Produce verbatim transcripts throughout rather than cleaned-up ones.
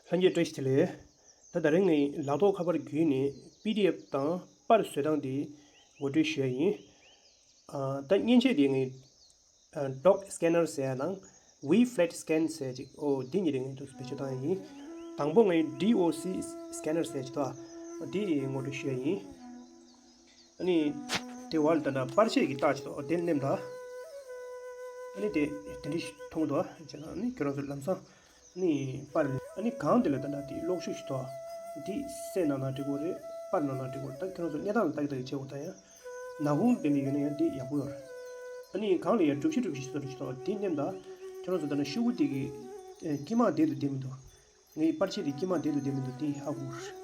ལྷན་རྒྱས་བཀྲ་ཤིས་བདེ་ལེགས། ད་ད་རིང་ངས་ལག་ཐོགས་ཁ་པར་བརྒྱུད་ནས་པི་ཌི་ཨེཕ་དང་པར་བཟོ་སྟངས་དེ་ངོ་སྤྲོད་ཞུ་ཡ་ཡིན། ཨ། ད་མཉེན་ཆས་དེ་ངས་ཨ། ཌོག་སི་ཀེ་ནར་ཟེར་ཡ་དང་ཝི་ཕི་ལེཊ་སི་ཀེན་ཟེར་ཡ་ཅིག་ཨོ་དེ་གཉིས་དེ་ངས་འདུག་བེད་སྤྱོད་བཏང་ཡ་ཡིན། དང་པོ་ངས་ཌི་ཨོ་སི་སི་ཀེ་ནར་ཟེར་ཡ་ཅིག་འདུག་ཨ། དེ་ངོ་སྤྲོད་ཞུ་ཡ་ཡིན། ཨ་ནི་དེ་བར་ལ་ད་ལྟ་པར་ཆས་ཀྱི་རྟགས་ཅིག་འདུག་ཨོ་དེ་ནེམ་ད། ཨ་ནི་དེ་དེ་འདྲ་ཞིག་མཐོང་འདུག་ཨ། བྱས་ཙང་ཨ་ནི་ཁྱོད་རང་ཚོ་ལམ་སང་། ནི་པར། ཨ་ནི་གང་དེ་ལ་ད་ལྟ་དེ་གློག་ཤུགས་ཤིག་ཐོགས། དེ་སེ་ནང་ན་འགྲིག་གོ་རེད། པར་ནང་ན་འགྲིག་གོ་རེད། ད་ཁྱོད་རང་ཚོ་གནས་སྟངས་ལ་ལྟ་གི་ལྟ་གི་བྱེད་དགོས། ད་ཡང་ནག་ཁུང་དེ་ལ་ཡོད་ན་ཡང་དེ་ཡག་པོ་ཡོད་རེད། ཨ་ནི་གང་ལ་ཡང་གྲུ་བཞི་གྲུ་བཞི་ཞིག་ཐོགས་དེ་ནེམ་ད། ཁྱོད་རང་ཚོ་ད་ལྟ་ཤོག་གུ་དེ་གི་ཨེ་དཀྱིལ་མ་བསྡད་དུ་བསྡད་མི་འདུག་ངའི་པར་ཆས་དེ་དཀྱིལ་མ་བསྡད་དུ་བསྡད་མི་འདུག་དེ་ཧ་གོ་རེད།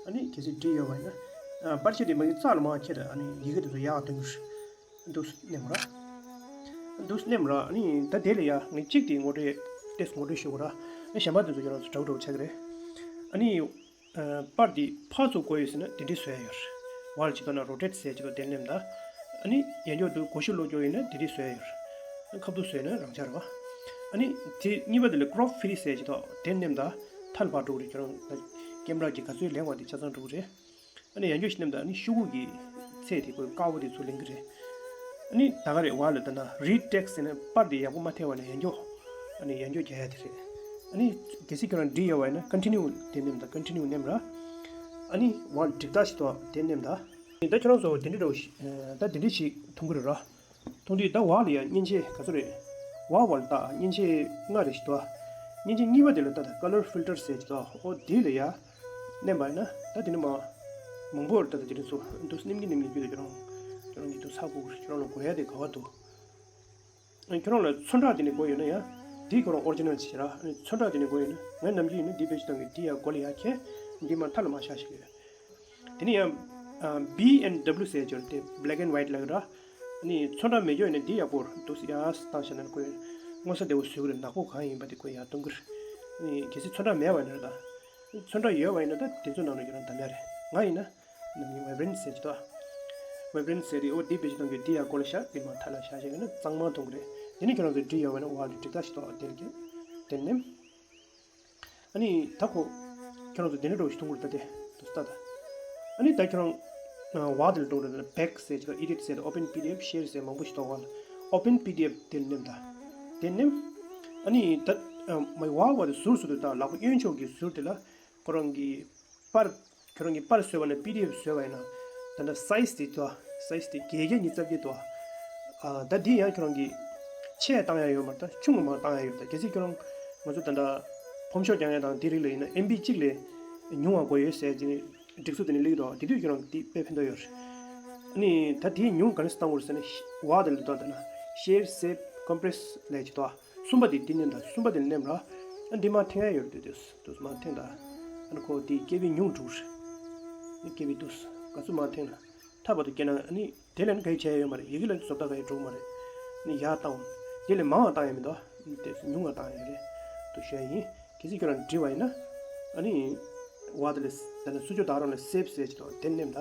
ཨ་ནི་གལ་སྲིད་བྲིས་ཡོད་པ་ཡིན་ན། ཨ། པར་ཆས་དེ་མ་གི་རྩ་ལ་མར་འཁྱེར། ཨ་ནི་ཡི་གེ་དེ་ཚོ་ཡར་འདོན་གི་རེད། འདུག་སེ་ནེམ་ར། འདུག་སེ་ནེམ་ར། ཨ་ནི་ད་དེ་ལ་ཡ་ངས་གཅིག་དེ་ངོ་སྤྲོད་ཏོག་ཙམ་ངོ་སྤྲོད་ཞུ་དགོས་ར། ཨ། གཞན་པ་དེ་ཚོ་ཁྱོད་རང་ཚོ་འདྲ་པོ་འདྲ་པོ་ཆགས་ཀྱི་རེད། ཨ་ནི། ཨ། པར་འདི་ཕར་ཚུར་བགོས་ཡོད་ཟེར་ན་དེ་འདྲས་བཟོ་ཡ་ཡོད་རེད། བར་ལ་ཅིག་ཐོག་ན་རོ་ཊེཊ་ཟེར་ཅིག་ཐོགས་དེ་ནེམ་ད། ཨ་ནི་ཡང་བསྐྱར་དུ་སྒོ་ཕྱི་ལོག་རྒྱུ་ཡིན་ན་དེ་འདྲས་བཟོ་ཡ་ཡོད་རེད། ཁ་བསྡུ་བཟོས་ན་རང་འཇགས་རེད་པ། ཨ་ནི་དེ་གཉིས་པ་དེ་ལ་ཀྲོབ་ཧྥི་རི་ཟེར་ཅིག་ཐོགས་དེ་ནེམ་ད། མཐའ་ལ་ཕར་འགྲོ་གི་རེད། ཁྱོད་རང་ཀེམ་ར་གི་ག་ཚོད་ལེན་པ་དེ་ཆ་ཚང་འགྲོ་གི་རེད། ཨ་ནི་ཡང་བསྐྱར་ཞིག་ནེམ་ད། ཨ་ནི་ཤོག་གུ་གི་ཚད་དེ་ཁོས་དཀར་པོ་དེ་ཚུར་ལེན་གི་རེད། ཨ་ནི་ད་ག་རེད། བར་ལ་ད་ན་རིཌ་ཊེག་སི་ཟེར་ན་པར་དེ་ཡག་པོ་མ་ཐེབས་པ་ན་ཡང་བསྐྱར། ཨ་ནི་ཡང་བསྐྱར་རྒྱག་ཡ་དེ་རེད། ཨ་ནི་གལ་སྲིད་ཁྱོད་རང་བྲིས་ཡོད་པ་ཡིན་ན་ཀོན་ཊི་ནིའུ་དེ་ནེམ་ད། ཀོན་ཊི་ནིའུ་ནེམ་ར། ཨ་ནི་བར་ལ་འགྲིག་རྟགས་ཤིག་ཐོགས་དེ་ནེམ་ད། ཨ་ནི་ད་ཁྱོད་རང་ཚོ་དེ་འདྲ་འདྲ་པོ་ཞིག་ད་དེ་འདྲ་ཞིག་མཐོང་གི་རེད་ར། མཐོང་དུས་ད་བར་ལ་ཡ་མཉེན་ཆས་ག་ཚོད་རེད། བར་བར་ལ་ད་མཉེན་ཆས་ལྔ་རེ་ཞིག་འདུག་མཉེན་ཆས་གཉིས་པ་དེ་ལ་ད་ད་ཀ་ལར་ཕིལ་ཊར་ཟེར་ཅིག་འདུག་ཨོ་དེ་ལ་ཡ་ནེམ་པ་ཡིན་ན་ད་དེ་ནི་མ་མང་པོ་རེད། ད་ད་དེ་རིང་ཚོ་འདུག་སེ་ནེམ་གྱིན་ནེམ་གྱིན་བརྒྱུད་དེ་ཁྱོད་རང་ཁྱོད་རང་གིས་འདུག་སེ་ཧ་གོ་གི་རེད། ཁྱོད་རང་ལ་དགོས་ཡ་དེ་ག་བ་འདུག་ཁྱོད་རང་ལ་ཚོན་ཁྲ་དེ་ནི་དགོས་ཡོད་ན་ཡ་དེ་ཁོ་རང་ཨོ་རི་ཇི་ནལ་ཅིག་ར། ཚོན་ཁྲ་དེ་ནི་དགོས་ཡོད་ན་ངས་ནམ་རྒྱུན་ཡིན་ན་འདི་བེད་སྤྱོད་གཏོང་གི། འདི་ཡ་སྒོ་ལ་ཡ་ཁྱེར། འདི་མ་མཐའ་ལ་མ་བཞག་ཞིག་ཡོད། དེ་ནས་ཡང་། ཨ། བི་ཨེན་ཌབ་ལུ་ཟེར་ཅིག་ཡོད་རེད། དེ་བྷེ་ལེག་ཨེན་ཝའིཊ་ལབ་ཀྱི་རེད། ཨ་ནི་ཚོན་ཁྲ་མེད་ཀྱོག་ཡིན་ན་འདི་ཡག་པོ་རེད། འདུག་སེ་ཡར་བཏང་བཞག་ན་ཁོས་མངོན་གསལ་དོད་པོ་བཟོ་གི་རེད། ནག་པོ་གང་ཡིན་པ་དེ་ཁོས་ཡར་གཏོང་གི་རེད། ཨ་ནི་གལ་སྲིད་ཚོན་ཁྲ་མེད་པ་ཡིན་ན་རེད་ད། ཚོན་ཁྲ་ཡོད་པ་ཡིན་ན་ད་དེ་ཚོ་ནང་ལ་ཁྱོད་རང་བདམས་ཡ་རེད། ང་ཡིན་ན་ནམ་རྒྱུན་ཝེབ་རིན་ཟེར་གྱི་འདུག་ཝེབ་རིན་ཟེར་དེ་ཨོ་འདི་བེད་སྤྱོད་གཏོང་གི། འདི་ཡར་སྒོ་ལ་བཞག་འདི་མ་མཐའ་ལ་བཞག་བཞག་ཡིན་ན་གཙང་མ་མཐོང་གི་རེད། དེ་ནས་ཁྱོད་རང་ཚོས་བྲིས་ཡོད་པ་ཡིན་ན་བར་དུ་འགྲིག་རྟགས་ཤིག་འདུག་དེ་ལ་ཁྱེར། དེ་ནས། ཨ་ནི་ད་ཁོ་ཁྱོད་རང་ཚོ་དེ་འདྲ་འདྲ་པོ་ཞིག་མཐོང་གི་རེད། ད་དེ་འདུག་སེ་ལྟ་ད། ཨ་ནི་ད་ཁྱོད་རང་ཨ་བར་དེ་ལ་འགྲོ་རེད། ད་བེག་ཟེར་ཅིག་དང་ཨེ་ཌིཊ་ཟེར་དང་ཨོ་པན་པི་ཌི་ཨེཕ་ཤེར་ཟེར་མང་པོ་ཞིག་འདུག་བར་ལ། ཨོ་པན་པི་ཌི་ཨེཕ་དེ་ལ་ནེམ་ད། དེ་ནེམ། ཨ་ནི་ད་ཨ་མ་བར་བར་དེ་ཟུར་ཟུར་དུ་ད་ལག་པ་གཡོན་ཕྱོགས་ཀྱི་ཟུར་དེ་ལ་ཁོ་རང་གི་པར། ཁྱོད་རང་གིས་པར་བཟོས་པ་ན་པི་ཌི་ཨེཕ་བཟོས་པ་ཡིན་ན། ད་ལྟ་སའི་ཛི་དེ་འདུག་སའི་ཛི་དེ་བརྒྱད་བརྒྱ་ཉི་ཤུ་རྩ་བརྒྱད་འདུག་ཨ། ད་འདི་ཡང་ཁྱོད་རང་གིས་ཆེ་བཏང་ཡ་ཡོད་མ་རེད། ད་ཆུང་ངུ་མར་བཏང་ཡ་ཡོད་རེད། ད་གལ་སྲིད་ཁྱོད་རང་ང་ཚོ་ད་ལྟ་ཕོམ་ཤོག་རྒྱག་ཡ་དང་དེ་རིགས་ལ་ཡིན་ན་ཨེམ་བི་གཅིག་ལས་ཉུང་བ་དགོས་ཡོད་ཟེར་གྱི་སྒྲིག་འཛུགས་དེ་ནས་སླེབས་ཀྱི་འདུག་དེ་དུས་ཁྱོད་རང་གིས་དེ་དཔེ་ཕན་ཐོགས་ཡོད་རེད། ཨ་ནི་ད་དེ་ཉུང་ག་ནས་བཏང་དགོས་རེད་ཟེར་ན། བར་དེ་ལ་འདུག་ད་ན་ཤེར་སེབ་ཀོམ་པི་རེ་སི་ལབ་ཀྱི་འདུག་གསུམ་པ་དེ་འདི་ནེམ་ད། གསུམ་པ་དེ་ནེམ་ར། ཨ་འདི་མར་འཐེན་ཡ་ཡོད་རེད། དེ་དུས་དུས་མར་འཐེན་ད། ཨ་ནི་ཁོ་དེ་ཀེ་བི་ཉུང་འགྲོ་གི་རེད། ཀེ་བི་དུས་ག་ཚོད་མར་འཐེན་ན། མཐའ་བར་དུ་སྐྱེལ་ན། ཨ་ནི་དེ་ལས་ནི་ག་རེ་བྱས་ཡོད་མ་རེད། ཡི་གེ་ལ་ནི་བཟོ་ལྟ་ག་རེ་འགྲོ་གི་མ་རེད། ཨ་ནི་ཡར་བཏང་། དེ་ལས་མང་བ་བཏང་ཡ་མི་འདུག་དེ་ཉུང་བ་བཏང་ཡ་རེད་དུ་ཞུ་ཡ་ཡིན། གལ་སྲིད་ཁྱོད་རང་བྲིས་པ་ཡིན་ན། ཨ་ནི་བར་དེ་ལ་ད་ནི་སུ་ཅོ་ད་རང་ལ་སེབ་ཟེར་གྱི་འདུག་དེ་ནེམ་ད།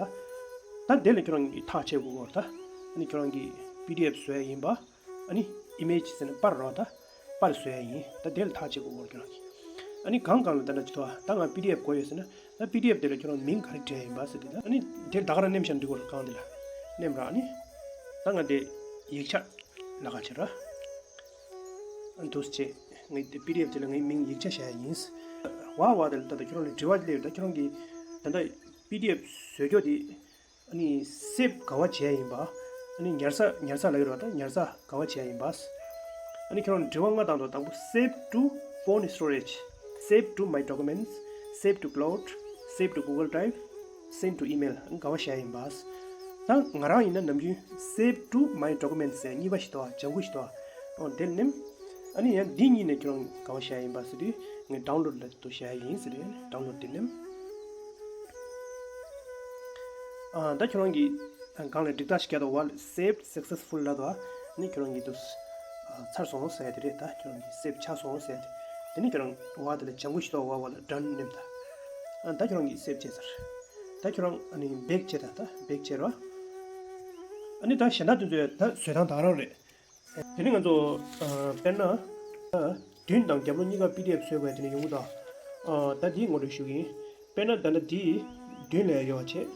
ད་དེ་ལས་ཁྱོད་རང་གིས་ཐག་བཅད་དགོས་གོ་ད། ཨ་ནི་ཁྱོད་རང་གིས་པི་ཌི་ཨེཕ་བཟོ་ཡ་ཡིན་པ། ཨ་ནི་ཨི་མེཇ་ཟེར་ན་པར་རོ་ད། པར་བཟོ་ཡ་ཡིན། ད་དེ་ལ་ཐག་བཅད་དགོས་གོ་ཁྱོད་རང་གིས། ཨ་ནི་གང་གང་ལ་ད་ལྟ་ཅི་ཐོག་ད་ང་པི་ཌི་ཨེཕ་དགོས་ཡོད་ཟེར་ན། ད་པི་ཌི་ཨེཕ་དེ་ལ་ཁྱོད་རང་མིང་ག་རེ་སྤྲད་ཡ་ཡིན་པ་ཟེར་དེ་ད། ཨ་ནི་དེ་ད་ག་རང་ནེམ་བཞག་འགྲིག་གོ་ར། གང་དེ་ལ་ནེམ་ར། ཨ་ནི་ད་ང་དེ་ཡིག་ཆ་ལ་ཁ་བྱེད་ར། ཨ་འདུག་སེ་བྱས། ངས་དེ་པི་ཌི་ཨེཕ་དེ་ལ་ངའི་མིང་ཡིག་ཆ་བཞག་ཡ་ཡིན། བ་བ་དེ་ལ་ད་ལྟ་ཁྱོད་རང་ལ་དྲི་བ་སླེབས་ཡོད། ད་ཁྱོད་རང་གིས་ད་ལྟ་པི་ཌི་ཨེཕ་བཟོ་རྒྱུ་དེ། ཨ་ནི་སེབ་ག་བ་བྱས་ཡིན་པ། ཨ་ནི་ཉར་ཚགས་ཉར་ཚགས་ལབ་ཀྱི་རེད་པ། ད་ཉར་ཚགས་ག་བ་བྱས་ཡིན་པ། ཨ་ནི་ཁྱོད་རང་དྲི་བ་ལྔ་བཏང་འདུག་དང་པོ། Save to phone storage, save to my documents, save to cloud, save to Google Drive, send to email. ཨ་ནི་ག་བ་བྱས་ཡིན་པ། ད་ང་རང་ཡིན་ན་ནམ་རྒྱུན་save to my documents ཟེར་གཉིས་པ་ཞིག་འདུག་ལྗང་ཁུ་ཞིག་འདུག་འོ་དེ་ནི། ཨ་ནི་ཡང་འདི་གཉིས་ནས་ཁྱོད་རང་ག་བ་བྱས་ཡིན་པ་ཟེར་དུས་ངས་ཌའུན་ལོཌ་ལ་དུ་བྱས་ཡིན་ཟེར་དུས་ཌའུན་ལོཌ་དེ་ནི། ཨ། ད་ཁྱོད་རང་གིས་སྒང་ལ་འགྲིག་རྟགས་ཤིག་བརྒྱབ་འདུག་བ། Saved successful ལབ་འདུག་ཨ་ནི་ཁྱོད་རང་གིས་འདུག་ཨ། ཚར་སོང་ཟེར་ཡ་དེ་རེད། ད་ཁྱོད་རང་གིས་སེབ་ཆགས་སོང་ཟེར་ཡ་དེ། དེ་ནས་ཁྱོད་རང་བ་དེ་ལ་ལྗང་ཁུ་ཞིག་འདུག་བ། བ་ལ་ཌན་ནེམ་ད། ཨ། ད་ཁྱོད་རང་གིས་སེབ་བྱས་ཚར། ད་ཁྱོད་རང་ཨ་ནི་བེག་བྱེད་ད། ད་བེག་བྱེད་རོགས། ཨ་ནི་ད་གཞན་དག་དེ་ཚོ་ད་བཟོ་སྟངས་ད་ག་རང་རེད། དེ་ནི་ང་ཚོ་ཨ་དཔེར་ན་ཨ་མདུན་དང་རྒྱབ་ལོགས་གཉིས་ཀ་པི་ཌི་ཨེཕ་བཟོས་པ་དེ་ནི་ཡོང་གི་འདུག་ཨ། ད་འདིའི་ངོ་སྤྲོད་ཞུ་གི་ཡིན། དཔེར་ན་ད་ལྟ་འདིའི་མདུན་ལ་ཡོད་པ་བྱས།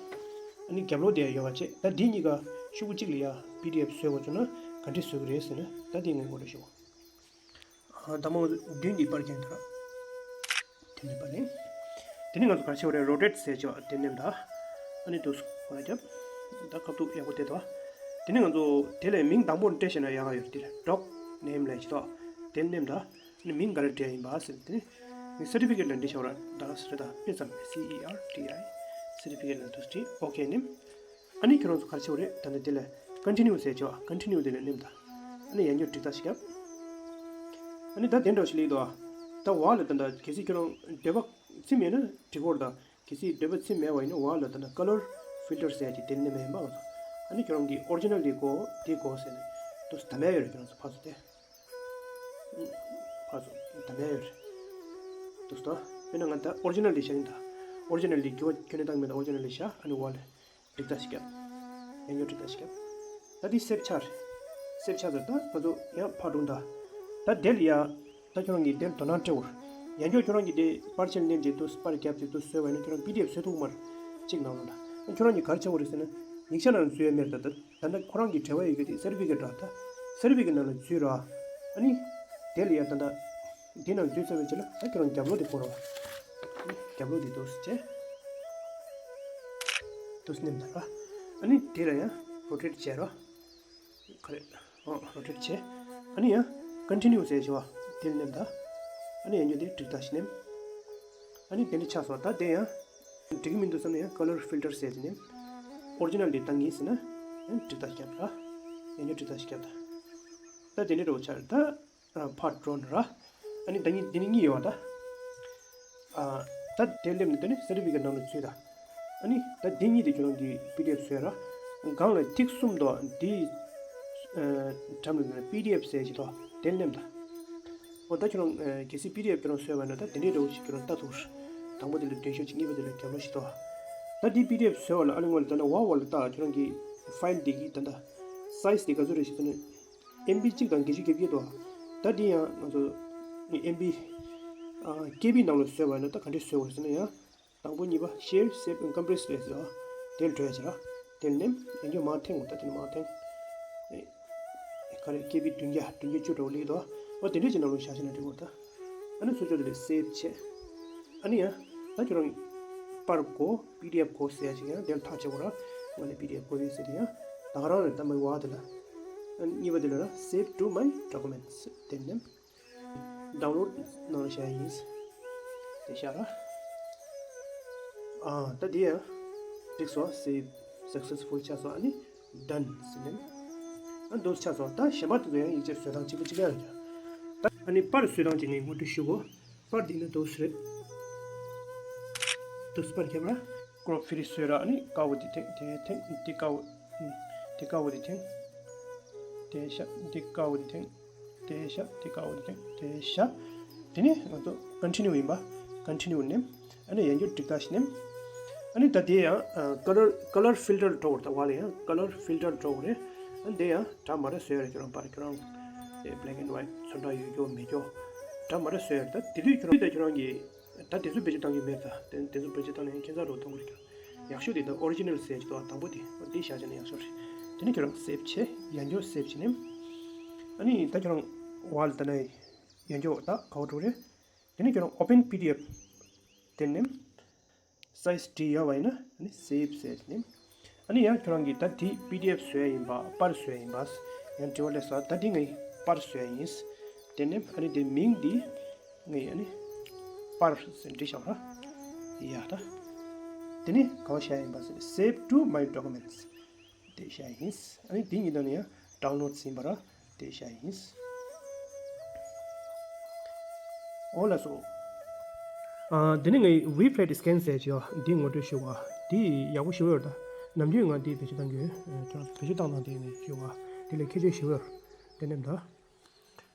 ཨ་ནི་རྒྱབ་ལོགས་དེ་ཡོད་པ་བྱས། ད་འདི་གཉིས་ཀ་ཤོག་གུ་གཅིག་ལ་ཡ་པི་ཌི་ཨེཕ་བཟོས་དགོས་བྱུང་ན་ག་འདྲས་བཟོ་གི་རེད་ཟེར་ན། ད་འདིའི་ངོ་སྤྲོད་ཞུ། ཨ། ད་མ་མདུན་གྱི་པར་རྒྱན་དེ་ར། དེ་ནས་པར་ནི། དེ་ནས་ང་ཚོ་ག་རེ་བྱེད་དགོས་རེད། རོ་ཊེཊ་ཟེར་བྱས་པ་དེ་མནན་ད། ཨ་ནི་འདུག་སེ་ཁོ་ར་རྒྱབ། ད་ཁ་ཐུག་ཡག་པོ་བལྟས་ད། དེ་ནས་ང་ཚོ་དེ་ལས་མིང་དང་པོ་སྤྲད་བཞག་ན་ཡག་ག་ཡོད་རེད། དེ་ལ་ཌོག་ནེམ་ལབ་ཅིག་འདུག་དེ་མནན་ད། ཨ་ནི་མིང་ག་རེ་སྤྲད་ཡིན་པ་ཟེར། དེ་ནས་ངས་སར་ཊི་ཕི་ཀེཊ་ལ་འབྲི་བཞག་པ་ར། ད་ག་ཟེར་ད་དཔེ་ཙམ། སི་ཨི་ཨར་ཊི་ཨའི། སར་ཊི་ཕི་ཀེཊ་ལ་འདུག་སེ་བྲིས། ཨོ་ཀེ་ནེམ། ཨ་ནི་ཁྱོད་རང་ཚོ་ག་རེ་བྱེད་དགོས་རེད། ད་ནི་དེ་ལ་ཀོན་ཊི་ནིའུ་ཟེར་བྱས་པ། ཀོན་ཊི་ནིའུ་དེ་ལ་མནན་ད། ཨ་ནི་ཡང་བསྐྱར་འགྲིག་ཐག་ཞིག་བརྒྱབ། ཨ་ནི་ད་དེ་འདྲ་ཞིག་སླེབས་འདུག་ད་འོག་ལ་ད་ད་གལ་སྲིད་ཁྱོད་རང་འདོད་པ་ཚིམ་མེད་ན་འགྲིག་གི་རེད། ད་གལ་སྲིད་འདོད་པ་ཚིམ་མེད་པ་ཡིན་ན་འོག་ལ་ད་ད་ཀ་ལར་ཕིལ་ཊར་ཟེར་གྱི་དེ་མནན་པ་ཡིན་པ། ཨ་ནི་ཁྱོད་རང་གི་ཨོ་རི་ཇི་ནལ་དེ་དགོས། དེ་དགོས་ཟེར་ནས་འདུག་སེ་ད་མནན་ཡོད་རེད། ཁྱོད་རང་ཚོ་ཕར་ཚུར་དེ། ཕར་ཚུར་ད་མནན་ཡོད་རེད། འདུག་སེ་ད་དཔེར་ན་ང་ད་ཨོ་རི་ཇི་ནལ་དེ་བཞག་ཡིན། ད་ཨོ་རི་ཇི་ནལ་དེ་འགྱུར་བ་ཁྱོན་ནས་བཏང་མེད། ད་ཨོ་རི་ཇི་ནལ་དེ་བཞག་ཨ་ནི་འོག་ལ་འགྲིག་ཐག་ཞིག་བརྒྱབ། ཡང་བསྐྱར་འགྲིག་ཐག་ཞིག་བརྒྱབ། ད་དེ་སེབ་ཆགས་རེད། སེབ་ཆགས་ཚར། ད་ང་ཚོ་ཡང་ཕར་འགྲོ་ད། ད་དེ་ལ་ཡ། ད་ཁྱོད་རང་གིས་དེ་ལ་དོ་སྣང་སྤྲད་དགོས་རེད། ཡང་བསྐྱར་ཁྱོད་རང་གིས་དེ་པར་ཆས་ལེན་བྱས་འདུག་སེ་པར་བརྒྱབ་བྱས་འདུག་སེ་བཟོས་པ་ཡིན་ན་ཁྱོད་རང་པི་ཌི་ཨེཕ་བཟོ་ཐུབ་ཀྱི་མ་རེད། གཅིག་ནང་ལོགས་ལ། ཁྱོད་རང་གིས་ག་རེ་བྱེད་དགོས་རེད་ཟེར་ན། ཡིག་ཆ་ནང་འཛུལ་ཡ་མེད་རེད། ད་ད་ད་ལྟ་ཁོ་རང་གི་འབྲེལ་བ་ཡོད་རྒྱུ་དེ་སར་ཊི་ཕི་ཀེཊ་ར། ད་སར་ཊི་ཕི་ཀེཊ་ནང་ལ་འཛུལ་ར། ཨ་ནི་དེ་ལ་ཡ་ད་ད། འདི་ནང་འཛུལ་ཚར་བའི་རྗེས་ལ་ད་ཁྱོད་རང་རྒྱབ་ལོགས་དེ་སྐོར་རོགས། རྒྱབ་ལོགས་དེ་འདུག་སེ་བྱས། འདུག་སེ་མནན་ད་ར། ཨ་ནི་དེ་ལ་ཡང་རོ་ཊེཊ་བྱས་ར། ག་རེ། ཨོ་རོ་ཊེཊ་བྱས། ཨ་ནི་ཡང་ཀོན་ཊི་ནིའུ་ཟེར་བྱས་པ་དེ་ལ་མནན་ད། ཨ་ནི་ཡང་བསྐྱར་དེ་འགྲིག་ཐག་ཞིག་མནན། ཨ་ནི་དེ་འདྲ་ཆགས་སོང་། ད་དེ་ཡང་འགྲིག་གི་མི་འདུག་བསམ་ན་ཡང་ཀ་ལར་ཕིལ་ཊར་ཟེར་དེ་མནན། ཨོ་རི་ཇི་ནལ་དེ་བཏང་གི་ཡིན་ཟེར་ན་ཡང་འགྲིག་ཐག་བརྒྱབ་ར། ཡང་བསྐྱར་འགྲིག་ཐག་ཞིག་བརྒྱབ་ད། ད་དེ་འདྲ་འདྲ་པོ་ཆགས་རེད་ད། ཨ། ཕར་འགྲོ་ན་ར། ཨ་ནི་ད་གཉིས་འདི་ནི་གཉིས་ཡོད་པ་ད། ཨ། ད་དེ་སླེབས་ནས་དེ་ནི་སར་ཊི་ཕི་ཀེཊ་ནང་ལ་འཛུལ་ད། ཨ་ནི་ད་འདི་གཉིས་དེ་ཁྱོད་རང་གིས་པི་ཌི་ཨེཕ་བཟོས་ར། སྒང་ལ་ཐིག་གསུམ་འདུག་འདི། ཨ། འགྲམ་ལ་པི་ཌི་ཨེཕ་ཟེར་གྱི་འདུག་དེ་མནན་ད། འོ་ད་ཁྱོད་རང་། ཨ། གལ་སྲིད་པི་ཌི་ཨེཕ་ཁྱོད་རང་བཟོས་པ་ན་ད་དེ་འདྲའི་འདྲ་པོ་ཞིག་ཁྱོད་རང་ལྟ་ཐུབ་རེད། དང་པོ་དེ་ལ་མདུན་ཤོག་ཅིག་གཉིས་པ་དེ་ལ་རྒྱབ་ལོགས་ཤིག་འདུག་ད་འདི་པི་ཌི་ཨེཕ་བཟོས་པ་ལ་ཨ་ནི་སྔོན་ལ་ད་ནི་འོག་འོག་ལ་ལྟ། ཁྱོད་རང་གི་ཕའིལ་འདི་གི་ད་ད་སའི་ཛི་དེ་ག་ཚོད་རེད་ཞེས་ཟེར་ན། ཨེམ་བི་གཅིག་དང་བརྒྱད་ཅུ་གྱ་བརྒྱད་འདུག་ད་འདི་ཡང་ང་ཚོ་ཨེམ་བི། ཨ། ཀེ་བི་ནང་ལ་བཟོས་པ་ཡིན་ན་ད་ག་འདྲས་བཟོས་དགོས་ཟེར་ན། ཡང་དང་པོ་གཉིས་པ་ཤེར་སེབ་ཀོམ་པི་རེས་རེད་ཟེར་བ། དེ་ལ་འགྲོ་ཡ་བྱེད་ར། དེ་ལ་མནན། ཡང་བསྐྱར་མར་འཐེན་དགོས། ད་དེ་ནས་མར་འཐེན། ཨེ། ག་རེ། ཀེ་བི་བདུན་བརྒྱ་བདུན་བརྒྱ་བཅུ་འདྲ་པོ་སླེབས་འདུག་འོ་དེ་འདྲས་ཀྱི་ནང་ལ་བཞག་བྱས་ན་འགྲིག་གི་རེད་ད། ཨ་ནི་ཚུར་ཕྱོགས་དེ་ལ་སེབ་བྱས། ཨ་ནི་ཡང་ད་ཁྱོད་རང་པར་དགོས། པི་ཌི་ཨེཕ་དགོས་ཟེར་ཡ་ཅིག་ཡང་དེ་ལ་ཐག་བཅད་དགོས་ར། ང་ལ་པི་ཌི་ཨེཕ་དགོས་ཡོད་ཟེར་དེ་ཡང་ད་ག་རང་རེད། ད་མའི་འོག་དེ་ལ། ཨ་ནི་གཉིས་པ་དེ་ལ་ར། Save to my documents དེ་མནན། ཌའུན་ལོཌ་ནང་ལ་བཞག་ཡིན། དེ་བཞག་ར། ཨ། ད་དེ་ཡང་འགྲིག་སོང་། སེབ་སག་སེ་སི་ཕུལ་ཆགས་སོང་། ཨ་ནི་ཌན་ཟེར་ནས། ཨ། འདུག་སེ་ཆགས་སོང་། ད་གཞན་པ་དེ་ཚོ་ཡང་ཡིག་ཆ་བཟོ་སྟངས་གཅིག་པ་གཅིག་རྐྱང་རེད་ཀྱང་། ད་ཨ་ནི་པར་བཟོ་སྟངས་གཅིག་ངས་ངོ་སྤྲོད་ཞུ་གོ། པར་འདི་ནི་འདུག་སེ་རེད། འདུག་སེ་པར་རྒྱབ་ར། ཀྲོབ་ཕི་རི་བཟོས་ར། ཨ་ནི་དཀར་པོ་འདི་འཐེན། དེ་འཐེན། འདི་དཀར་པོ། འདི་དཀར་པོ་འདི་འཐེན། དེ་བཞག་འདི་དཀར་པོ་འདི་འཐེན། དེ་བཞག་འདི་དཀར་པོ་འདི་འཐེན། དེ་བཞག་དེ་ནས་ང་ཚོ་ཀོན་ཊི་ནིའུ་ཡིན་པ། ཀོན་ཊི་ནིའུ་མནན། ཨ་ནི་ཡང་བསྐྱར་འགྲིག་ཐག་ཞིག་མནན། ཨ་ནི་ད་དེ་ཡང་ཀ་ལར་ཀ་ལར་ཕིལ་ཊར་འགྲོ་དགོས་རེད། ད་འོག་ལ་ཡང་ཀ་ལར་ཕིལ་ཊར་འགྲོ་དགོས་རེད། ཨ་ནི་དེ་ཡང་འདྲ་མི་འདྲ་བཟོས་རེད། ཁྱོད་རང་པར་ཁྱོད་རང་དེ་བྷ་ལེག་ཨེན་ཝའིཊ་ཚོན་ཁྲ་ཡོད་རྒྱུ་མེད་རྒྱུ་འདྲ་མི་འདྲ་བཟོས་རེད། ད་དེ་དུས་ཁྱོད་རང་ད་ཁྱོད་རང་གི་ད་དེ་ཚོ་བེད་སྤྱོད་བཏང་རྒྱུ་མེད། ད་དེ་དེ་ཚོ་བེད་སྤྱོད་བཏང་ན་ཡང་ཁྱད་མཚར་འདྲ་པོ་མཐོང་གི་རེད་ཀྱང་། ཡག་ཤོས་དེ་ད་ཨོ་རི་ཇི་ནལ་ཟེར་གྱི་འདུག་དང་པོ་དེ་འདི་བཞག་བྱས་ན་ཡག་ཤོས་རེད། དེ་ནས་ཁྱོད་རང་སེབ་བྱས། ཡང་བསྐྱར་སེབ་བྱས་ནས། ཨ་ནི་ད་ཁྱོད་རང་འོག་ལ་ད་ནི་ཡང་བསྐྱར་ད་ག་པར་འགྲོ་རེད། དེ་ནས་ཁྱོད་རང་ཨོ་པེན་པི་ཌི་ཨེཕ་དེ་ནས་སའི་ཛི་བྲིས་ཡོད་པ་ཡིན་ན། ཨ་ནི་སེབ་ཟེར་ནས། ཨ་ནི་ཡང་ཁྱོད་རང་གིས་ད་དེ་པི་ཌི་ཨེཕ་བཟོ་ཡ་ཡིན་པ། པར་བཟོ་ཡ་ཡིན་པ། ཡང་དྲི་བ་སླེབས་སོང་། ད་དེ་ངས་པར་བཟོ་ཡ་ཡིན། དེ་ནས་ཨ་ནི་དེ་མིང་འདི་ངས་ཨ་ནི་པར་ཟེར་འབྲི་བཞག་ར། ཡ་ད། དེ་ནས་ག་པར་བཞག་ཡ་ཡིན་པ་ཟེར། Save to my documents དེ་བཞག་ཡིན། ཨ་ནི་དེ་གཉིས་དང་ནི་ཡང་ཌའུན་ལོཌ་ཡིན་པ་ར། དེ་བཞག་ཡིན། འོ་ལགས་སོ། ཨ། དེ་ནས་ངས་ཝི་ཕ་ལེཊ་སི་ཀེན་ཟེར་བྱས་འདི་ངོ་སྤྲོད་ཞུ་བ། འདི་ཡག་པོ་ཞེ་པོ་ཡོད་རེད་ད། ནམ་རྒྱུན་ང་འདི་བེད་སྤྱོད་བཏང་གི་ཡོད། ཁྱོད་རང་ཚོ་བེད་སྤྱོད་བཏང་དང་དེ་ངས་ཞུ་བ། འདི་ལས་ཁྱད་ཆོས་ཞེ་པོ་ཡོད་རེད། དེ་ནས་ད།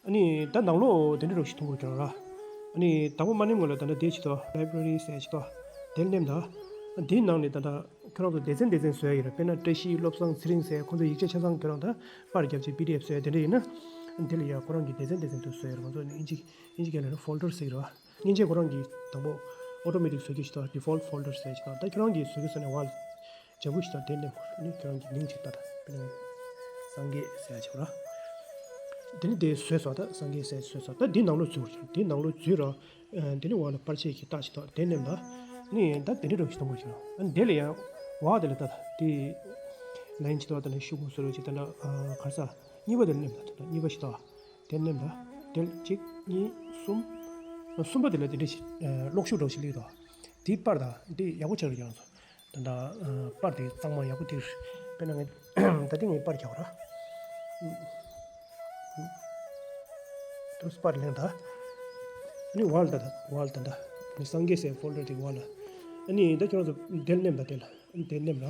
ཨ་ནི་ད་ནང་ལོགས་དེ་འདྲ་རོགས་ཤིག་མཐོང་གི་རེད་ཀྱང་ར། ཨ་ནི་དང་པོ་མ་ནེམ་ངོ་ལ་ད་ལྟ་དེ་ཅིག་ཏོ། ལའི་བྷ་རེ་རི་ཟེར་ཅིག་ཏོ། དེ་ནེམ་ད། འདིའི་ནང་ནས་ད་ལྟ་ཁྱོད་རང་ཚོ་སྡེ་ཚན་སྡེ་ཚན་བཟོ་ཡ་ཡོད་རེད། དཔེར་ན་བཀྲ་ཤིས། བློ་བཟང་། ཚེ་རིང་ཟེར། ཁོང་ཚོ་ཡིག་ཆ་ཆ་ཚང་ཁྱོད་རང་ད་པར་རྒྱབ་བྱས་པི་ཌི་ཨེཕ་བཟོ་ཡ་དེ་འདྲ་ཡིན་ན། འདི་ལ་ཡ་ཁོ་རང་གི་སྡེ་ཚན་སྡེ་ཚན་དུ་བཟོ་ཡ་རེད། ང་ཚོ་ཨིན་ཇི་ཨིན་ཇི་སྐད་ལ་ཕོལ་ཌར་ཟེར་གི་རེད་བ། མཉེན་ཆས་ཁོ་རང་གིས་དང་པོ་ཨོ་ཊོ་མེ་ཊིག་བཟོ་རྒྱུ་ཞིག་དང་ཌི་ཕོལ་ཊི་ཕོལ་ཌར་ཟེར་ཞིག་དང་། ད་ཁྱོད་རང་གིས་བཟོ་རྒྱུ་ཟེར་ནས་ཝལ་ལྗང་གུ་ཞིག་དང་དེ་ནས་ཨ་ནི་ཁྱོད་རང་གི་མིང་ཅིག་ལྟ་དང་། དཔེར་ན་སངས་རྒྱས་ཟེར་ཡ་ཆོག་ར། དེ་ནི་དེ་བཟོས་སོང་། ད་སངས་རྒྱས་ཟེར་བཟོས་སོང་། ད་འདི་ནང་ལོགས་འཛུལ་ར། འདི་ནང་ལོགས་འཛུལ་ར། ཨ་དེ་ནི་ཝལ་ལ་པར་ཆས་ཀྱི་རྟགས་ཤིག་དང་དེ་ནས་ལ་ནི་ད་དེ་འདྲ་འདྲ་ཞིག་གཏོང་དགོས་ཤིག་ར། ཨ་དེ་ལ་ཡང་ཝལ་དེ་ལ་ད་དེ་ལན་ཅིག་དང་དེ་ནས་ཤོག་གུ་བཟོ་རོགས་ཅིག་དང་འདྲ། ཨ་ག་རེ་ཟ། གཉིས་པ་དེ་ལ་ནེམ་ད། དེ་འདྲ་གཉིས་པ་ཞིག་དང་། དེ་ནེམ་ད། དེ་གཅིག་གཉིས་གསུམ། གསུམ་པ་དེ་ལ་དེ་འདྲ་ཞིག་གློག་ཤུགས་འདྲ་ཞིག་སླེབས་འདུག། དེའི་པར་དང་དེ་ཡག་པོ་ཆགས་རེད་ཀྱང་སོ། ད་ད་པར་དེ་གཙང་མ་ཡག་པོ་དེ་རེད། དཔེར་ན་ངས་ད་དེ་ངས་པར་རྒྱག་ར། དུས་པར་ལེན་ད། ཨ་ནི་ཝལ་ད་ད་ཝལ་ད་ད། ཨ་ནི་སངས་རྒྱས་ཟེར་ཕོལ་ཌར་དེ་ཝལ་ལ། ཨ་ནི་ད་ཁྱོད་རང་ཚོ་དེ་ལ་ནེམ་ད། དེ་ལ་ཨ་ནི་དེ་ནེམ་ར།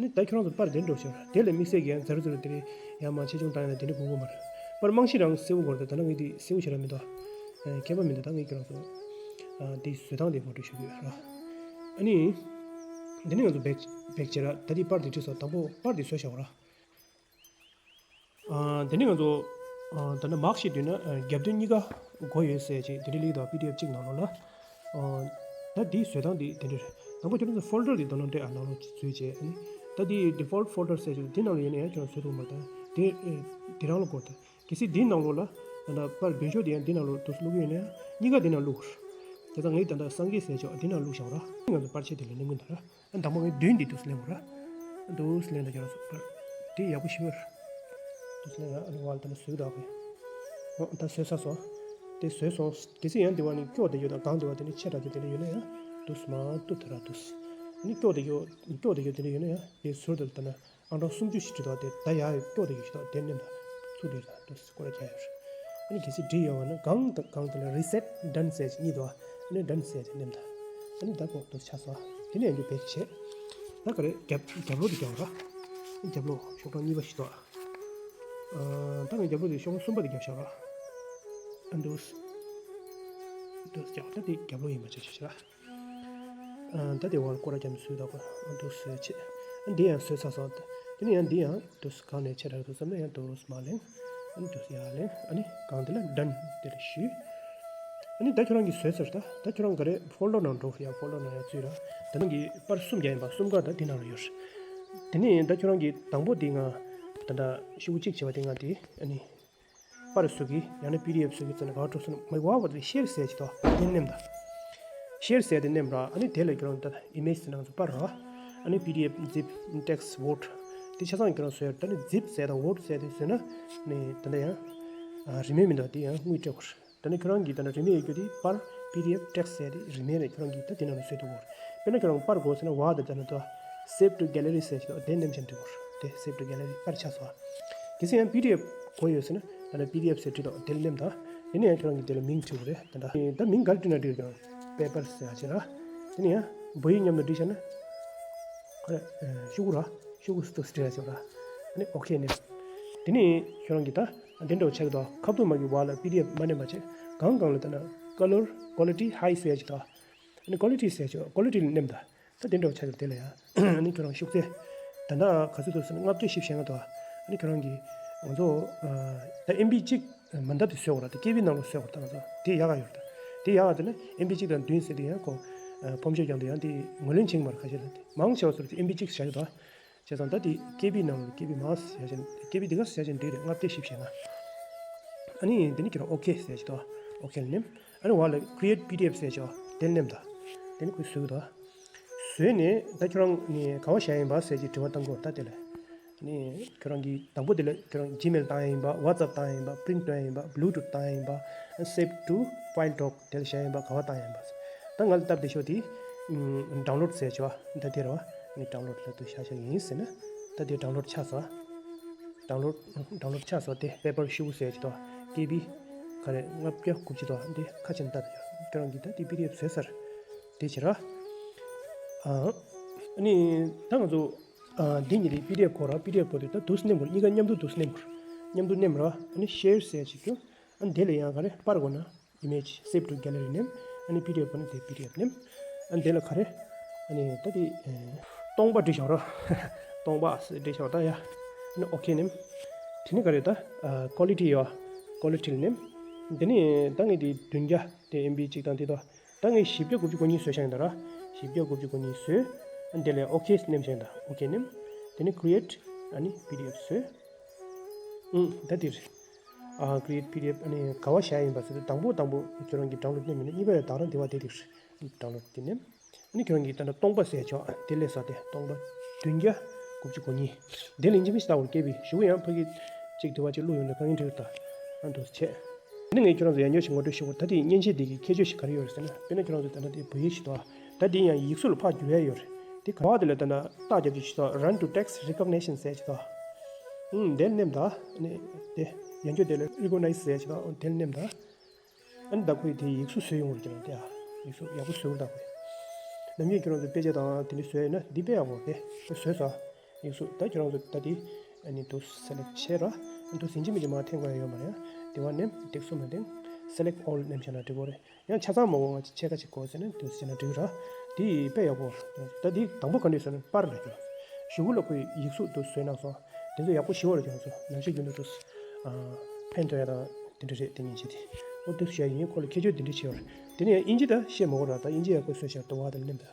ནི་ད་ཁྱོད་རང་ཚོ་པར་དེ་འགྲོ་ཤོར། དེ་ལས་དམིགས་བསལ་གྱི་ཡང་ཛ་རུ་ཛ་རུ་དེ་རེད། ཡང་མ་ཆེ་ཆུང་བཏང་ཡང་དེ་འདྲ་དགོས་ཀྱི་མ་རེད། པར་རྨང་གཞི་རང་གསལ་པོ་དགོས་རེད། ད་ལྟ་ངས་དེ་གསལ་པོ་བྱས་ར་མི་འདུག། ཨ་མཁས་པ་མི་འདུག། ད་ངས་ཁྱོད་རང་ཚོ་ཨ་དེ་བཟོ་སྟངས་དེ་ངོ་སྤྲོད་ཞུ་གི་ཡོད་ར། ཨ་ནི་དེ་ནས་ང་ཚོ་བེག་བེག་བྱས་ར། ད་དེ་པར་དེ་བྲིས་སོང་། དང་པོ་པར་དེ་བཟོས་བཞག་ར། ཨ་དེ་ནས་ང་ཚོ་ཨ་ད་ནི་མར་ཤིཊ་ཡོད་ན་ཨ་རྒྱབ་མདུན་གཉིས་ཀ་དགོས་ཡོད་ཟེར་ཅིག་དེ་འདྲ་སླེབས་འདུག། པི་ཌི་ཨེཕ་གཅིག་ནང་ལོགས་ལ། ཨ་ད་དེའི་བཟོ་སྟངས་དེ་དེ་འདྲ་རེད། དང་པོ་ཁྱོད་རང་ཚོ་ཕོལ་ཌར་དེ་དོ་སྣང་སྤྲད་ཨ། ནང་ལོགས་འཛུལ་བྱས། ཨ་ནི་ད་དེའི་ཌི་ཕོལ་ཊི་ཕོལ་ཌར་ཟེར་ཅིག་འདི་ནང་ལ་ཡོད་ན་ཡང་ཁྱོད་རང་བཟོ་ཐུབ་མ་རེད། ད་དེ་ཨེ་དེ་རང་ལ་དགོས་རེད། གལ་སྲིད་འདིའི་ནང་ལོགས་ལ་ད་ལྟ་པར་འདོན་ཆོག་དེ་ཡང་འདི་ནང་ལོགས་འདུག་བླུག་གི་ཡོད་ན་ཡང་གཉིས་ཀ་འདི་ནང་བླུག་དགོས་རེད། དེ་ཙང་ངས་ད་ལྟ་སངས་རྒྱས་ཟེར་ཆོག་འདི་ནང་བླུག་བཞག་ར། ང་ཚོ་པར་ཆས་དེ་ལ་ལེན་གི་འདུག་ར། ཨ་དང་པོ་ངས་མདུན་འདི་འདུག་སེ་ལེན་དགོས་ར། འདུག་སེ་ལེན་ད་ཁྱོད་རང་ཚོ་པར་དེ་ཡག་པོ་ཞིག་ཡོད་ར། འདུག་སེ་ལེན་ར། ཨ་ནི་ཝལ་ད་ནི་བཟོས་འདུག་གི། ཨོ་ད་བཟོས་ཚར་སོང་། དེ་བཟོས་སོང་། གལ་སྲིད་ཡང་འདི་བ་ནི་སྐྱོ་དེ་ཡོད་དང་གང་འདི་བ་དེ་ནི་ཆེ་དྲགས་དེ་དེ་ནི་ཡོད་ན་ཡང་འདུག་སེ་མ་གཏུབ་ཐུབ་ར། འདུག་སེ་ཨ་ནི་སྐྱོ་དེ་ཡོད། སྐྱོ་དེ་ཡོད་དེ་ནི་ཡོད་ན་ཡང་དེ་ཟུར་དུ་ད་ནི། ཨང་གྲངས་སུམ་ཅུ་ཞིག་བྲིས་འདུག། དེ་ད་ཡག་ཡོད། སྐྱོ་དེ་ཡོད་ཞིག་འདུག། དེ་ནེམ་ད། ཚུར་དེ་ད་དུ་སྐོར་ར་རྒྱག་ཡོད། ཨ་ནི་གལ་སྲིད་བྲིས་ཡོད་པ་ན་གང་དང་གང་དེ་ལ་རི་སེཊ་ཌན་ཟེར་ཅིག་གཉིས་འདུག། ཨ་ནི་ཌན་ཟེར་དེ་ནེམ་ད། ཨ་ནི་ད་ཁོ་དུ་ཆགས་སོང་། དེ་ནས་འདི་བེག་བྱས། ད་ག་རེ་རྒྱབ་རྒྱབ་ལོགས་དེ་རྒྱག་ར། རྒྱབ་ལོགས་ཤོག་གྲངས་གཉིས་པ་ཞིག་འདུག། ཨ་ད་ངས་རྒྱབ་ལོགས་དེ་ཤོག་གྲངས་གསུམ་པ་དེ་རྒྱབ་བཞག་ར། ཨ་འདུག་སེ། འདུག་སེ་རྒྱག། ད་དེ་རྒྱབ་ལོགས་ཡིན་པ་ཆ་ཆ་ཆ་ར། ཨ་ད་དེ་བར་སྐོར་ར་རྒྱབ་ནས་སུས་ད་གོ། ཨ་འདུག་སེ་བྱས། ཨ་འདི་ཡང་བཟོས་ཚར་སོང་། དེ་ནས་ཡང་འདི་ཡང་འདུག་སེ་གང་ནས་ཆེ་དྲགས་འདུག་བསམ་ན་ཡང་འདུག་སེ་མར་ལེན། ཨ་འདུག་སེ་ཡར་ལེན། ཨ་ནི་གང་དེ་ལ་ཌན་དེ་ལ་ཞུས། ཨ་ནི་ད་ཁྱོད་རང་གིས་བཟོས་ཚར། ད་ད་ཁྱོད་རང་ག་རེ་ཕོལ་ཌར་ནང་འགྲོ། ཡང་ཕོལ་ཌར་ནང་ཡང་བཙུད་ར། ད་ནང་གི་པར་གསུམ་རྒྱག་ཡིན་པ། གསུམ་ཀ་ད་འདི་ནང་ལ་ཡོད་རེད། དེ་ནས་ད་ཁྱོད་རང་གིས་དང་པོ་འདི་ང་ད་ད་ཤོག་གུ་གཅིག་བྱས་པ་དེ་ང་དེ་ཨ་ནི། པར་བཟོ་གི་ཡང་ན་པི་ཌི་ཨེཕ་བཟོ་གི་ཟེར་ན་ག་པར་འགྲོ་ཟེར་ན་མི་བ་བ་དེ་ཤེར་ཟེར་གྱི་འདུག། དེ་ནེམ་ད། ཤེར་ཟེར་དེ་ནེམ་ར། ཨ་ནི་དེ་ལ་ཁྱོད་རང་ད་ཨི་མེཇ་ཟེར་ན་ང་ཚོ་པར་ར། ཨ་ནི་པི་ཌི་ཨེཕ་ཛིབ་ཊེག་སི་ཝར་ཌི་དེ་ཆ་ཚང་ཁྱོད་རང་བཟོས། ད་ནི་ཛིབ་ཟེར་དང་ཝར་ཌི་ཟེར་དེ་བཟོས་ན་ནི་ད་ལྟ་ཡང་རིན་མེད་མི་འདུག། དེ་ཡང་དངུལ་སྤྲད་དགོས། ད་ནི་ཁྱོད་རང་གིས་ད་ནི་རིན་མེད་ཡོད་རྒྱུ་དེ་པར་པི་ཌི་ཨེཕ་ཊེག་སི་ཟེར་དེ་རིན་མེད་རེད། ཁྱོད་རང་གིས་ད་དེ་ནང་ལ་བཟོས་འདུག་གོ། དཔེར་ན་ཁྱོད་རང་པར་དགོས་ཟེར་ན་བ་དེ་ད་ནི་ད་སེབ་ཊུ་གེ་ལེ་རི་ཟེར་གྱི་འདུག། དེ་ནེམ་བྱས་འགྲིག་གོ། དེ་སེབ་ཊུ་གེ་ལེ་རི་པར་ཆགས་སོང་། གལ་སྲིད་ཡང་པི་ཌི་ཨེཕ་དགོས་ཡོད་ཟེར་ན་ད་ནི་པི་ཌི་ཨེཕ་ཟེར་བྲིས་འདུག། དེ་ལ་ནེམ་ད། དེ་ནས་ཡང་ཁྱོད་རང་གིས་དེ་ལ་མིང་བྲིས་དགོས་རེད། ད་ད་ད་མིང་ག་རེ་བྲིས་ན་འགྲིག་ཀྱང་པེ་པར་ཟེར་ཡ་བྱས་ར། དེ་ནས་ཡང་བོད་ཡིག་མཉམ་དུ་བྲིས་བཞག་ན་ཁོ་རེ་ཤོག་གུ་ར། ཤོག་གུ་སུ་བྲིས་ཡ་བྱས་ར། དེ་ནས་ཨོ་ཁེ་ནེམ། དེ་ནས་ཁྱོད་རང་གིས་ད་འདི་འདྲ་བོ་ཆགས་ཀྱི་འདུག། ཁ་ཐུག་མ་གི་བ་ལ་པི་ཌི་ཨེཕ་མ་ནེམ་པ་བྱས། གང་གང་ལ་ད་ན་ཀ་ལར་ཀོ་ལི་ཊི་ཧའི་ཟེར་ཡ་བྱས་འདུག། ཨ་ནི་ཀོ་ལི་ཊི་ཟེར་ཆོག། ཀོ་ལི་ཊི་ལ་ནེམ་ད། ད་དེ་འདྲ་བ་ཆགས་ཀྱི་འདུག། དེ་ལ་ཡང་ཨ་ནི་ཁྱོད་རང་ཤུགས་ཚད་ད་ལྟ་ག་ཚོད་འདུག་ཟེར་ན་ལྔ་བརྒྱ་བཞི་བཅུ་ཞེ་ལྔ་འདུག། ཨ་ནི་ཁྱོད་རང་གིས་ང་ཚོ་ཨ་ད་ཨེམ་བི་གཅིག་མ་འདབ་དེ་བཟོས་དགོས་ར། དེ་ཀེ་བི་ནང་ལ་བཟོས་དགོས་ར། ད་ང་ཚོ་དེ་ཡག་ག་ཡོད་ར། ད་དེ་ཡག་ག་དེ་ནི་ཨེམ་བི་གཅིག་དང་བདུན་ཟེར་དེ་ཡང་ཁོ་ཨ་ཕོམ་ཆོས་ཀྱང་དེ་ཡང་དེ་ངོས་ལེན་བྱེད་ཀྱི་མ་རེད། ཁ་ཤས་ལ་དེ་མང་ཆེ་བ་ཚོར་དེ་ཨེམ་བི་གཅིག་བཞག་གི་འདུག། བྱས་ཙང་ད་དེ་ཀེ་བི་ནང་ལ་ཀེ་བི་མང་ཟེར་བྱས་ཀེ་བི་དེ་ག་ཟེར་བྱས་འདི་རེད། ལྔ་བརྒྱ་བཞི་བཅུ་ཞེ་ལྔ། ཨ་ནི་དེ་ནི་ཁྱོད་རང་ཨོ་ཁེ་ཟེར་གྱི་འདུག། ཨོ་ཁེ་ལ་ནེམ། ཨ་ནི་བ་ལ་ཀི་རི་ཨེཊ་པི་ཌི་ཨེཕ་ཟེར་ཆོག། དེ་ལ་ནེམ་ད། དེ་ནི་ཁོས་བཟོས་གི་འདུག། བཟོས་ནས་ད་ཁྱོད་རང་ནི་ག་པར་བཞག་ཡིན་པ་ཟེར་གྱི་དྲི་བ་བཏང་གི་ཡོད་རེད། ད་དེ་ལ་ནི་ཁྱོད་རང་གིས་དང་པོ་དེ་ལ་ཁྱོད་རང་ཇི་མེལ་བཏང་ཡ་ཡིན་པ། ཝ་ཊི་སེབ་བཏང་ཡ་ཡིན་པ། པི་རིན་ཊི་བཏང་ཡ་ཡིན་པ། བྷུ་ལུ་ཊུཐ་བཏང་ཡ་ཡིན་པ། སེབ་ཊུ་ཕའིལ་ཌོག་དེ་ལ་བཞག་ཡ་ཡིན་པ། ག་པར་བཏང་ཡ་ཡིན་པ། ད་ང་ལ་སྟབས་བདེ་ཤོས་དེ་ཌའོན་ལོཌ་ཟེར་ཆོག། ད་དེ་རེད་བ། ངས་ཌའོན་ལོཌ་ལ་དུ་བཞག་བཞག་ཡིན་ཟེར་ན། ད་དེ་ཌའོན་ལོཌ་ཆགས་སོང་། ཌའོན་ལོཌ་ཌའོན་ལོཌ་ཆགས་སོང་། དེ་པེ་པར་ཤོག་གུ་ཟེར་གྱི་འདུག། ཀེ་བི་ག་རེ་ལྔ་བརྒྱ་དགུ་བཅུ་འདུག། འདི་ཁ་ཕྱེ་ནས་ལྟ་དང་། ཁྱོད་རང་གིས་ད་དེ་པི་ཌི་ཨེཕ་བཟོས་ཚར། དེ་བྱེད་ར། ཨ་ནི་ད་ང་ཚོ་ཨ་འདི་གཉིས་དེ་པི་ཌི་ཨེཕ་དགོས་ར། པི་ཌི་ཨེཕ་དགོས་དུས་ད་འདུག་སེ་ནེམ་དགོས། གཉིས་ཀ་མཉམ་དུ་འདུག་སེ་ནེམ་དགོས། མཉམ་དུ་ནེམ་ར། ཨ་ནི་ཤེར་ཟེར་གྱི་འདུག། ཨ་ནི་དེ་ལ་ཡང་ག་རེ་པར་དགོས་ན། Image save to gallery name། ཨ་ནི་པི་ཌི་ཨེཕ་ནི་དེ་པི་ཌི་ཨེཕ་ནེམ། ཨ་ནི་དེ་ལ་ག་རེ། ཨ་ནི་ད་དེ་ཨེ་སྟོང་པ་བྲིས་བཞག་ར། སྟོང་པ་བྲིས་བཞག་ད་ཡ། ཨ་ནི་ཨོ་ཁེ་ནེམ། དེ་ནི་ག་རེ་ད། ཨ་ཀོ་ལི་ཊི་ཡོད། ཀོ་ལི་ཊི་ལ་ནེམ། དེ་ནས་ད་ངས་དེ་བདུན་བརྒྱ་དེ་ཨེམ་བི་གཅིག་དང་དེ་དག་ད་ངས་བཞི་བརྒྱ་དགུ་བཅུ་གོ་གཉིས་བཟོས་བཞག་ཡིན་ད་ར། བཞི་བརྒྱ་དགུ་བཅུ་གོ་གཉིས་བཟོས། ཨ་ནི་དེ་ལས་ཨོ་ཁེ་ནེམ་བཞག་ཡིན་ད། ཨོ་ཁེ་ནེམ། དེ་ནས་ཁི་རི་ཨེ་ཊི། ཨ་ནི་པི་ཌི་ཨེཕ་བཟོས། ཨུམ། ད་དེ་རེད། ཨ། ཁི་རི་ཨེ་ཊི་པི་ཌི་ཨེཕ། ཨ་ནི་ག་བ་བཞག་ཡིན་པ་ཟེར་ཏེ་དང་པོ་དང་པོ་ཁྱོད་རང་གིས་ཌའུན་ལོཌ་ནེམ་ཡིན་ན། གཉིས་པ་ཡང་ད་རང་དེ་བ་དེ་དེ་རེད། ཌའུན་ལོཌ་དེ་ནེམ། ཨ་ནི་ཁྱོད་རང་གིས་ད་ལྟ་སྟོང་པ་ཟེར་ཆོག་དེ་ལས་ས་དེ་སྟོང་པ་བདུན་བརྒྱ་དགུ་བཅུ་གོ་གཉིས། དེ་ལ་ཡིན་གཅིག་མིན་གཅིག་ལྟ་བུར་སྐད་པའི་གཞུག་ཡང་ཕ་གི་གཅིག་དེ་བ་གཅིག་བླུགས་ཡོང་ན་དཀའ་ངལ་འཕྲད་ཀྱི་རེད་ད། ཨ་འདུག་བྱས། ཨ་ནི་ངས་ཁྱོད་རང་ཚོ་ཡང་བསྐྱར་ཞིག་ངོ་སྤྲོད་ཞུ་བ། ད་དེ་མཉེན་ཆས་དེ་གི་ཁྱད་ཆོས་ཤིག་ག་རེ་ཡོད་རེད་ཟེར་ན། དཔེར་ན་ཁྱོད་རང་ཚོ་ད་ལྟ་དེ་བོད་ཡིག་ཞིག་འདུག་ད་དེ་ཡང་ཡིག་གཟུགས་ལ་ཕར་བསྒྱུར་ཡ་ཡོད་རེད། དེ་ག་བ་དེ་ལ་ད་ལྟ་རྟགས་རྒྱབ་ཀྱི་ཞིག་འདུག Run to text recognition ཟེར་ཡ་ཞིག་འདུག་ཨུམ། དེ་ལ་ནེམ་ད། ཨ་ནི་དེ་ཡང་བསྐྱར་དེ་ལ་རི་ཀོག་ནའི་ཛི་ཟེར་ཡ་ཞིག་འདུག་དེ་ལ་ནེམ་ད། ཨ་ནི་ད་ཁོས་དེ་ཡིག་གཟུགས་བཟོས་ཡོང་བར་གྱུར་ཏེ། ཡིག་གཟུགས་ཡག་པོ་བཟོས་ཡོང་ད་ཁོས། ནམ་རྒྱུན་ཁྱོད་རང་ཚོ་དཔེ་ཆ་དང་དེ་འདྲ་བཟོས་ཡོད་ན་འདི་དཔེ་ཡག་པོ་རེད། བཟོས་ཚར། ཡིག་གཟུགས་ད་ཁྱོད་རང་ཚོ་ད་དེ་ཨ་ནི་འདུག་སེ་ལེག་བྱས་ར། འདུག་ཟིན་གྱི་མིན་གྱི་མ་འཐེན་དགོས་ཡ་ཡོད་མ་རེད། དེ་བ་ནེམ། ཏེག་སི་མ་འཐེན། Select all ནེམ་བྱས་ན་འགྲིག་གི་རེད། ཡང་ཆ་ཚང་མ་འོང་ང་ཕྱེད་ཀ་ཅིག་དགོས་ཟེར་ན་འདུག་སེ་བྱས་ན་འགྲིག་ར། དེ་དཔེ་ཡག་པོ། ད་དེ་དང་པོ་ག་འདྲ་ཟེར་ན་པར་ལ་འགྱུར། གཞུག་གུ་ལ་ཁོས་ཡིག་གཟུགས་འདུག་བཟོས་གནང་སོང་། དེ་ཚོ་ཡག་པོ་ཞེ་པོ་རེད། ཁྱོད་ཚོ་ནམ་ཞིག་རྒྱུན་དུ་འདུག་ཨ། ཕན་ཐོགས་ཡ་དང་དེ་འདྲ་རེད། དེ་མཉེན་ཆས་དེ། འོ་འདུག་བྱས་ཡིན། ཁོ་ལ་ཁྱད་ཆོས་དེ་འདྲ་ཆེ་བ་རེད། དེ་ནས་ཡང་དབྱིན་ཇི་ད་བཤད་མ་དགོས་ར། ད་དབྱིན་ཇི་ཡག་པོ་བཟོས་བཞག་འདུག་བ། དེ་ལ་ནེམ་ད།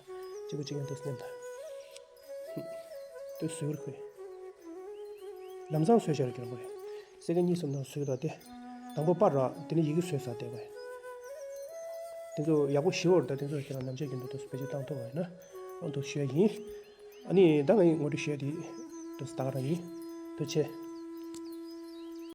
གཅིག་པ་གཅིག་ཡང་འདུག་སེ་ནེམ་ད། དེ་བཟོས་ར་ཁོས། ལམ་སང་བཟོས་བཞག་ར་ཁྱོད་ཁོས། སེ་ཀེན་གཉིས་གསུམ་ནང་བཟོས་ད་དེ། དང་པོ་པར་ར། དེ་ནས་ཡི་གེ་བཟོས་ས་དེ་བས། དེ་ཚོ་ཡག་པོ་ཞེ་པོ་རེད། ད་དེ་ཚོ་ཁྱེད་རང་ནམ་ཞིག་རྒྱུན་དུ་འདུག་སེ་བེད་སྤྱོད་བཏང་ཐུབ་པ་ཡིན་ན། ཨ་འདུག་ཞུ་ཡ་ཡིན། ཨ་ནི་ད་ངས་ངོ་སྤྲོད་ཞུ་ཡ་དེ་འདུག་སེ་ད་ག་རང་ཡིན། ཐུགས་རྗེ་ཆེ།